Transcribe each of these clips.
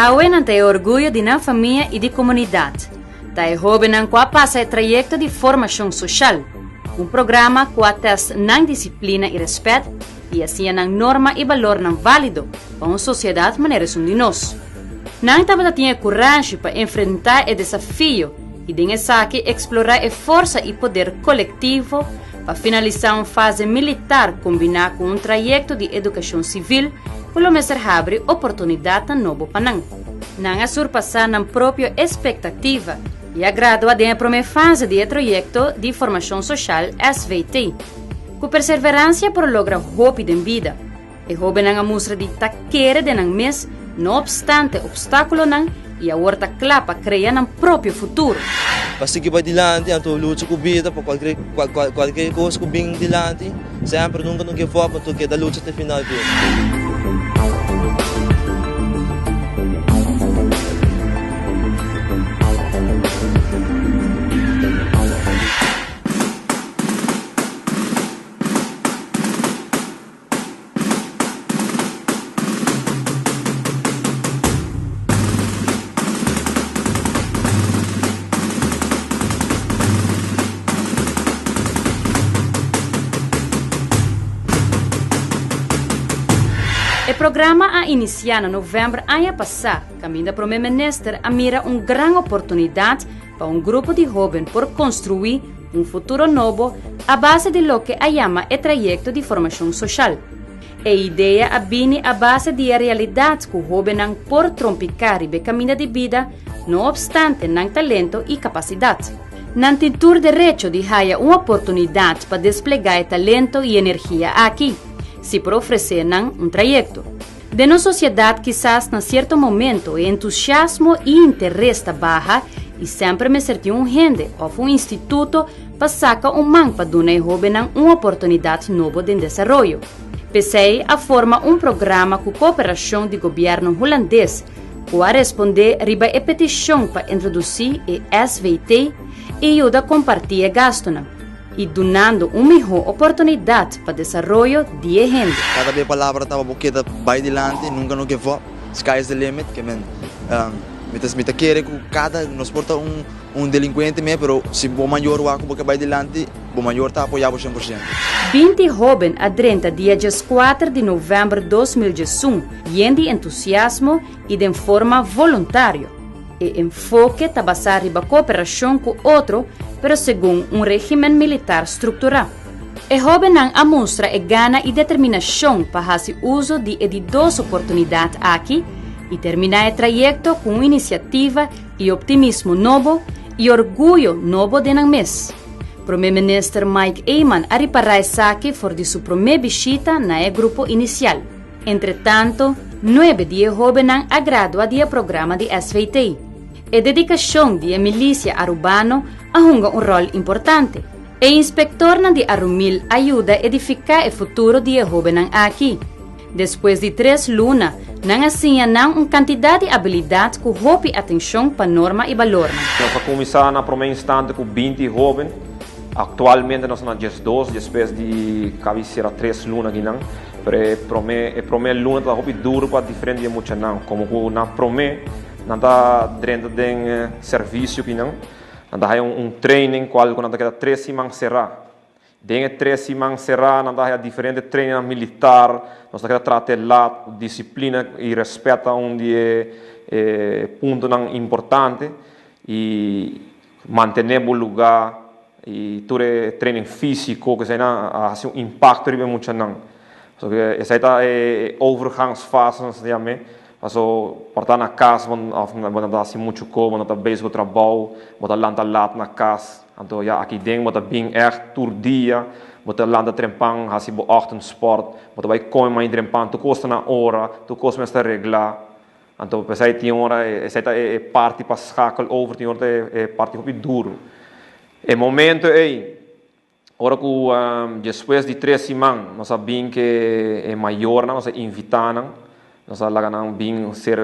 Awe nan ta e orguyo di nan famia i di komunidat. Ta e hóbennan ku a pasa e trayekto di formashon soshal, un programa ku a tèst nan disiplina i rèspèt i a siña nan norma i balornan válido pa un sosiedat manera esun di nos. Nan tabata tin e kurashi pa enfrentá e desafio i den esaki eksplorá e forsa i poder kolektivo pa finalisá un fase militar kombiná ku un trayekto di edukashon sivil ku lo mester habri oportunidatnan nobo pa nan. Nan a surpasá nan propio espektativa i a gradua den e promé fase di e trayekto di formashon soshal SVT. Ku perserveransia por logra hopi den bida. E hóbennan a mustra di ta kere den nan mes no opstante opstákulonan i awor ta kla pa krea nan propio futuro. Pa sigui bai dilanti anto lucha ku bida pa kualke kos ku bin dilanti semper nunka no give up anto keda lucha te final bida. E programa a inisiá na novèmber aña pasá kaminda Prome Minister a mira un gran oportunidat pa un grupo di hóben por konstruí un futuro nobo a base di loke a yama e trayekto di formashon soshal. E idea a bini a base di e realidat ku hóbennan por trompiká riba e kaminda di bida no opstante nan talento i kapasidat. Nan tin tur derecho di haya un oportunidat pa desplegá e talento i energia aki, si por ofresé nan un trayekto. Den nos sosiedat kisas na sierto momento e entusiasmo i interes ta baha i semper mester tin un hende òf un instituto pa saka un man pa duna e hóbennan un oportunidat nobo den desaroyo. P'esei a forma un programa ku kooperashon di gobièrnu hulandes ku a respondé riba e petishon pa introdusí e SVT i yuda kompartí e gastunan. I dunando un mihó oportunidat pa desaroyo di e hende. Kada be palabra taba bo keda bai dilanti, nunka no give up, sky is the limit, ke men mi ta mi ta kere ku kada nos por ta un un delinkuente me pero si bo mayor wak ku bo ke bai dilanti bo mayor ta apoya bo 100%. 20 hóben a drenta dia 14 di novèmber 2011 yen di entusiasmo i den forma voluntario. E enfoke ta basá riba kooperashon ku otro, pero segun un régimen militar strukturá. E hóbennan a mustra e gana i determinashon pa hasi uso di e di dos oportunidat aki i terminá e trayekto ku un inisiativa i optimismo nobo i orguyo nobo den nan mes. Prome Minister Mike Eman a ripará esaki for di su prome bishita na e grupo inisial. Entretanto, nuebe di e hóbennan a gradua di e programa di SVT. E dedikashon di e milisia arubano a hunga un ròl importante. E inspektornan di Arumil a yuda edifiká e futuro di e hóbennan aki. Despues di tres luna, nan a siña nan un kantidat di abilidat ku hopi atenshon pa norma i balornan. Nos a kuminsá na promé instante ku 20 hóben. Aktualmente nos ta na 12 despues di kabi sera tres luna akinan. Pero e prome e prome luna ta hopi duro pa diferente di e muchanan. Como cu na prome nan ta drenta den servicio kinan, nan ta haya un training cual cu nan ta keda tres siman cera. Den e tres siman cera nan ta haya diferente trainingnan militar, nos ta keda trata e lat, disciplina y respet ta un di e e puntonan importante y Mantené bo lugá i tur e training físiko ku eseinan a hasi un impakto riba e muchanan. Pasobra esei ta e overgangsfase nos ta yam'é. Paso por ta na kas bo òf bo no ta hasi muchu kos, bo no ta bezig ku trabou, bo ta lanta lat na kas. Anto ya aki den bo ta bin ègt tur dia, bo ta lanta trempan hasi bo ochtendsport, bo ta bai kome mai trempan, tur kos ta na ora, tur kos mester reglá. Anto p'esei tin ora esei ta e parti pa schakel over, tin ora ta e parti hopi duru. E momento ei, ora ku despues di tres siman nos a bin ke e mayornan, nos a invitá nan, nos a laga nan bin ser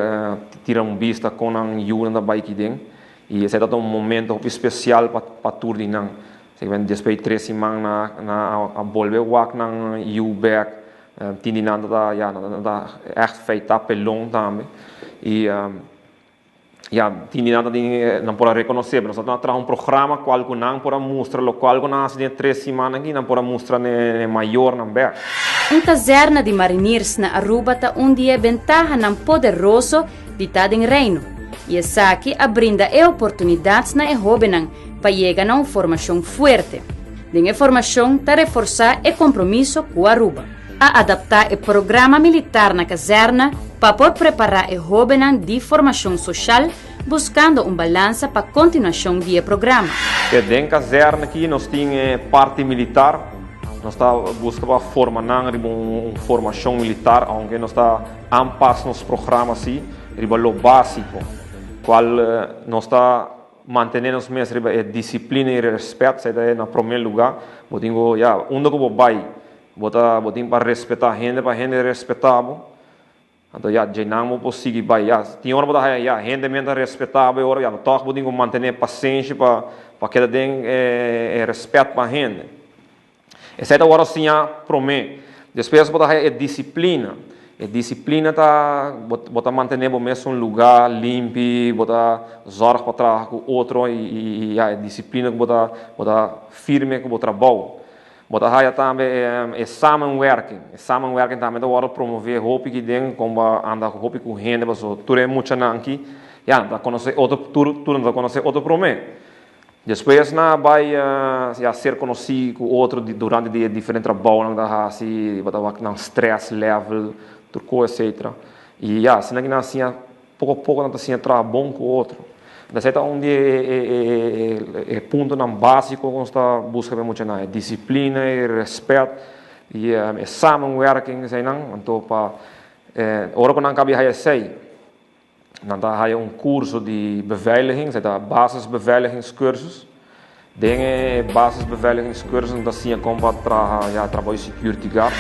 tira un bista kon nan yunan ta bai kiden. I esei tabata un momento hopi spesial pa tur di nan. Despues di tres siman nan a bolbe wak nan yu bèk. Tin di nan ta ya, nan ta echt feitá pelon tambe. I ya, tin di nan ta tin nan por a rekonosé, pero nos a traha un programa kual ku nan por a mustra lokual ku nan a hasi den e tres siman aki, nan por a mustra n'e mayornan bèk. Un kazèrna di mariniers na Aruba ta un di e bentahanan poderoso di ta den Reino, i esaki a brinda e oportunidat na e hóbennan pa yega na un formashon fuerte. Den e formashon ta reforsá e kompromiso ku Aruba. A adaptá e programa militar na kazèrna pa por prepará e hóbennan di formashon soshal buskando un balansa pa kontinuashon di e programa. E den kazèrna aki nos tin e parti militar, nos ta buska pa forma nan riba un formashon militar, ounke nos ta aanpas nos programa si riba lo básiko, kual nos ta Mantené nos mes riba e disiplina i rèspèt, esei ta e na promé lugá. Bo tin ku, ya, unda ku bo bai, bo ta, bo tin pa respetá hende pa hende respetá bo. Anto ya, djeinan bo por sigui bai. Ya, tin ora bo ta haña, ya, hende men ta respetá bo e ora, ya, tòg bo tin ku mantené pasenshi pa, pa keda den e, e rèspèt pa hende. Esei ta wòrdu siñá promé. Despues bo ta haña e disiplina. E disiplina ta, bo ta mantené bo mes un lugá limpi, bo ta zòrg pa traha ku otro i ya, e disiplina ku bo ta, bo ta firme ku bo trabou. Bo ta haña tambe e samenwerking. E samenwerking tambe ta wòrdu promové hopi aki den kon bo a anda hopi ku hende pasobra tur e muchanan aki ya ta konosé otro, tur tur nan ta konosé otro promé. Despues nan a bai ya ser konosí ku otro durante di e diferente trabounan ku ta hasi, bo ta wak nan stress level, tur kos etcetera. I ya, asina ki nan a siña poko poko nan ta siña traha bon ku otro. Esei ta un di e puntonan básiko ku nos ta buska pa e muchanan, e disiplina, e rèspèt i e samenwerking eseinan. Anto pa ora ku nan kabi haya esei, Nan ta haya un curso di beveiliging, esei ta basisbeveiligingscursus. Den e basisbeveiligingscursus nan ta siña con pa traha ya trabou di security guard.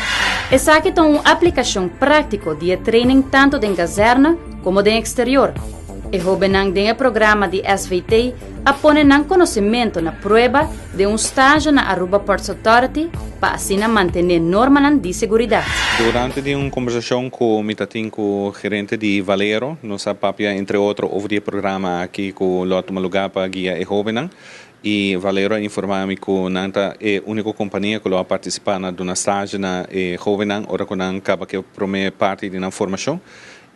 Esaki ta un aplikashon práktiko di e training tantu den kazèrna komo den eksterior. E hóbennan den e programa di SVT a pone nan konosementu na prueba den un stazje na Aruba Ports Authority pa asina mantené normanan di seguridat. Durante di un kombersashon ku mi ta tin ku gerente di Valero, nos a papia entre otro over di e programa aki ku lo a tuma lugá pa guia e hóbennan i Valero a informá mi ku nan ta e úniko kompania ku lo a partisipá na duna stazje na e hóbennan ora ku nan kaba ku e promé parti di nan formashon.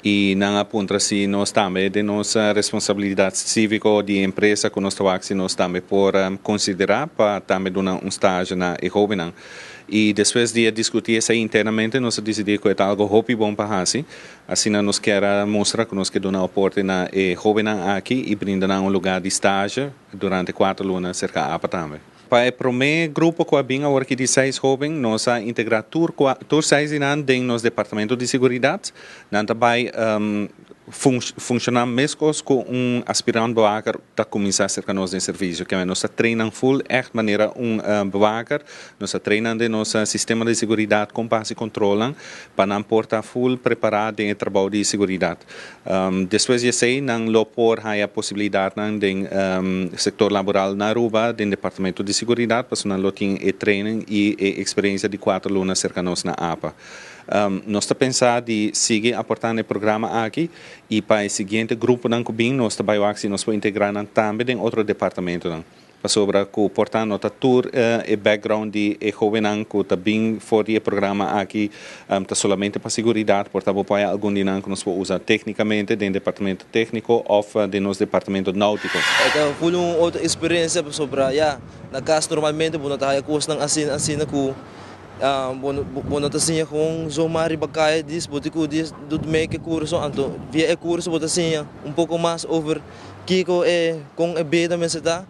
I nan a puntra si nos tambe den nos responsabilidat síviko di empresa ku nos ta wak si nos tambe por konsiderá pa tambe duna un stage na e hóbennan. I despues di a diskutí esei internamente nos a disidí ku e ta algu hopi bon pa hasi. Asina nos kier a mustra ku nos ke duna aporte na e hóbennan aki i brinda nan un lugá di stage durante kuater luna serka apa tambe. Pa e promé grupo ku a bin awor aki di seis hóben, nos a integrá tur tur seis di nan den nos departamento di seguridat. Nan ta bai funshoná meskos ku un aspirant bewaker ta kuminsá serka nos den servisio. Keme nos ta train nan ful ègt manera un bewaker. Nos ta train nan den nos sistema di seguridat kon pa hasi kontrolnan pa nan por ta ful prepará den e trabou di seguridat. Despues di esei nan lo por haya posibilidatnan den sektor laboral na Aruba den departamento di seguridat pasobra nan lo tin e training i e eksperensia di kuater luna serka nos na apa. Nos ta pensa di sigui aportá na e programa aki i pa e siguiente gruponan ku bin nos ta bai wak si nos por integrá nan tambe den otro departamentonan. Pasobra ku por ta no ta tur e background di e hóbennan ku ta bin for di e programa aki ta solamente pa siguridat, por ta bo por haya algun di nan ku nos por usa téknikamente den departamento tékniko òf den nos departamento náutiko. E ta full un otro experiencia pasobra ya na cas normalmente bo no ta haya cosnan asina asina cu bo no ta siña gewoon zomaar riba caya dis bo tin cu dis doet mee cu e curso anto via e curso bo ta siña un poco mas over Kiko e kon e bida mester ta?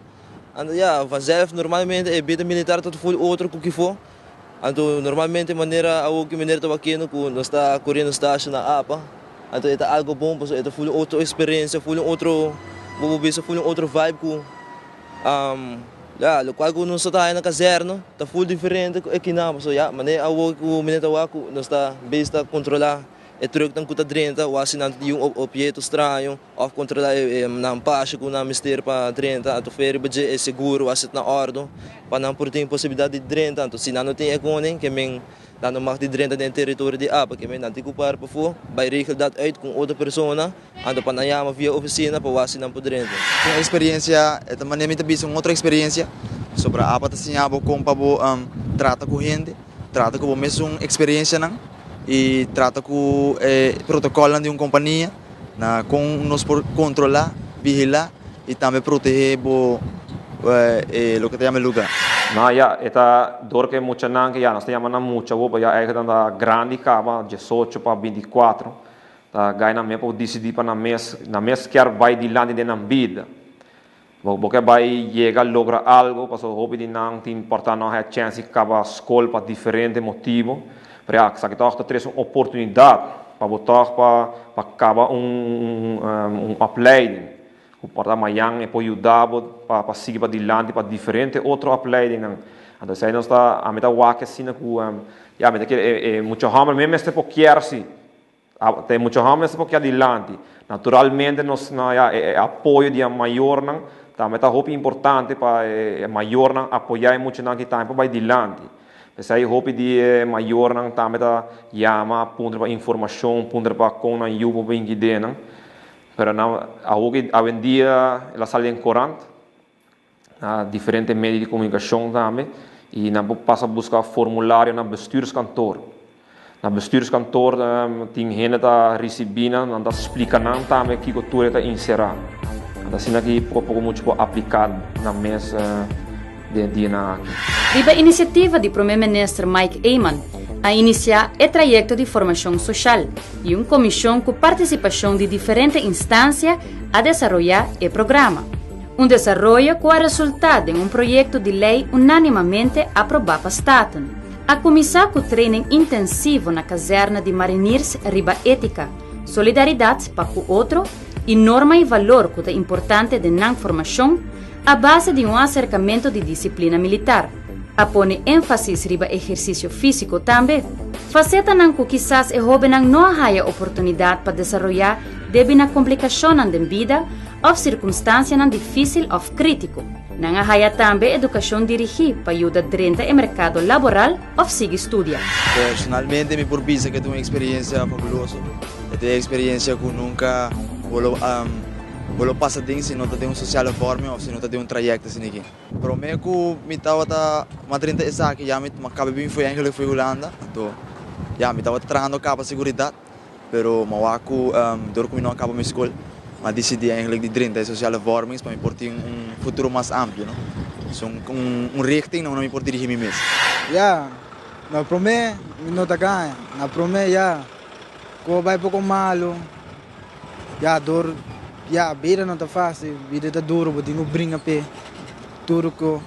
Anto ya, vanzelf normalmente e bida militar ta full otro ku kifo. Anto normalmente manera awo ki meneer ta wakiendo ku nos ta koriendo stasio na apa, anto e ta algo bon pasobra e ta full un otro eksperensia, full un otro, bo por bisa full un otro vibe ku ya lokual ku nos ta haña na kazèrne ta full diferente ku e kinan pasobra ya manera awo ku meneer ta wak ku nos ta bes ta kontrolá. E trucknan ku ta drenta wak si nan tin un obheto straño òf kontrolá nan pasha ku nan mester pa drenta. Anto fe riba dje e seguro wak si ta na òrdu pa nan por tin posibilidat di drenta. Anto si nan no tin e koning ke men nan no mag di drenta den e teritorio di APA ke men nan tin ku para pafó bai regel dat uit ku un otro persona anto pa nan yama via ofisina pa wak si nan por drenta. Un eksperensia e ta manera mi ta bisa un otro eksperensia pasobra APA ta siña bo kon pa bo trata ku hende. Trata ku bo mesun eksperensianan i trata ku e protokolnan di un kompania na kon nos por kontrolá, vigilá i tambe protehé bo e loke ta yama e lugá. No, ya, e ta dor ku e muchanan ke ya nos ta yama nan mucha awor, ya eigen nan ta grandi kaba, diesocho pa bintikuatro, ta gai nan mes por disidí pa nan mes, nan mes kier bai dilanti den nan bida. Bo ke bai yega logra algo pasobra hopi di nan tin por ta no haya chèns di kaba skol pa diferente motibu. Pero ya, esaki tòg ta trese un oportunidat pa bo tòg pa pa kaba un un opleiding ku por ta mayan e por yuda bo pa pa sigui padilanti pa diferente otro opleidingnan. Anto esei nos ta ami ta wak asina ku ya mi ta kere e mucha hòmber mes mester por kier si. Ta e mucha hòmber mester por keda dilanti. Naturalmente nos na ya e apoyo di e mayornan tambe ta hopi importante pa e mayornan apoyá e muchanan ki tambe por bai dilanti. P'esei hopi di e mayornan tambe ta yama puntra pa informashon, puntra pa kon nan yu por bin kid'é nan. Pero nan awoki awendia el a sali den korant. Na diferente medio di komunikashon tambe i nan por pasa buska formulario na bestuurskantoor. Na bestuurskantoor tin hende ta risibí nan, nan ta splika nan tambe kiko tur e ta enserá. Anto asina ki poko poko muchu por apliká nan mes den e dianan aki. Riba inisiativa di Prome Minister Mike Eman a inisiá e trayekto di formashon soshal i un komishon ku partisipashon di diferente instansia a desaroyá e programa. Un desaroyo ku a resultá den un proyekto di lei unánimamente aprobá pa Staten. A kuminsá ku training intensivo na kazèrna di Mariniers riba étika, solidaridat pa ku otro i norma i valor ku ta importante den nan formashon a base di un aserkamentu di disiplina militar. A pone énfasis riba ehersisio físiko tambe. Fasetanan ku kisas e hóbennan no a haya oportunidat pa desaroyá debí na komplikashonnan den bida òf sirkunstansianan difísil òf krítiko. Nan a haya tambe edukashon dirigí pa yuda drenta e merkado laboral òf sigui studia. Personalmente mi por bisa ku e ta un eksperensia fabuloso. E ta un eksperensia ku nunka bo lo bo lo pasa den si no ta den un sosiale vorming òf si no ta den un trayekto asina aki. Promé ku mi tabata mas drenta esaki ya mi a kaba bin fo'i Engeland fo'i Hulanda anto ya mi tabata trahando kaba seguridat. Pero mi a wak ku dor ku mi no a kaba mi skol, mi a disidí eigenlijk di drenta e sociale vormings pa mi por tin un futuro mas amplio, no. So un un richting na unda mi por dirigí mi mes. Ya, na promé mi no ta gaña, na promé ya ku a bai poko malu, ya dor ya bida no ta fásil, bida ta duru, bo tin ku bringa p'e tur ku,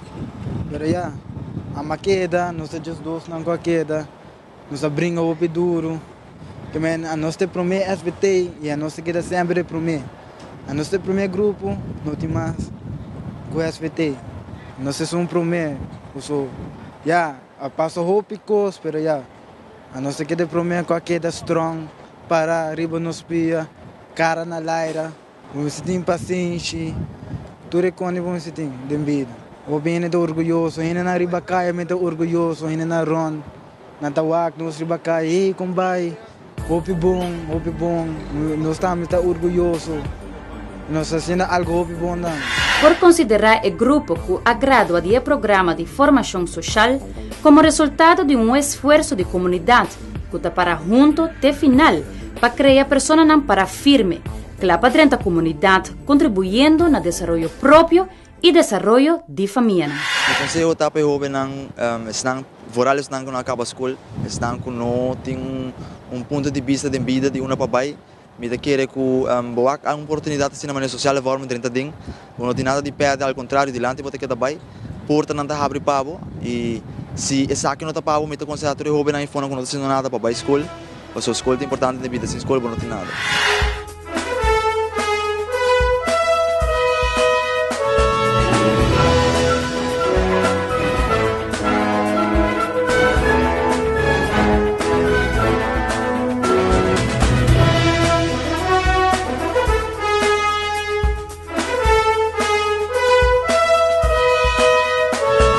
pero ya, ama keda, nos ta djes dosnan ku a keda. Nos a bringa hopi duru. Ke men anos ta e promé SBT i anos ta keda semper e promé. Anos ta e promé grupo, no tin mas ku SBT. Nos esun promé. So, ya, a pasa hopi kos, pero ya, anos ta keda e promé ku a keda strong, para riba nos pia, kara na laira. Bo mester tin pasenshi, tur e kos bo mester tin den bida. Hopi hende ta orguyoso, hendenan riba kaya mi ta orguyoso, hendenan rònt nan ta wak nos riba kaya, hey kon bai, hopi bon, hopi bon, nos tambe ta orguyoso, nos ta hasiendo algu hopi bon tambe. Por konsiderá e grupo ku a gradua di e programa di formashon soshal komo resultado di un esfuerso di komunidat ku ta para hunto te final pa krea personanan pará firme, kla pa drenta komunidat kontribuyendo na desaroyo propio i desaroyo di famianan. Mi konseho ta pa e hóbennan, esnan, vooral esnan ku no a kaba skol, esnan ku no tin un punto di bista den bida di unda pa bai, mi ta kere ku bo wak un oportunidat asina manera sosiale vormen drenta den, bo no tin nada di pèrdè, al kontrario dilanti bo ta keda bai, portanan ta habri pa bo i si esaki no ta pa bo mi ta konsehá tur e hóbennan i fonan ku no ta hasiendo nada pa bai skol, pasobra skol ta importante den bida, sin skol bo no tin nada.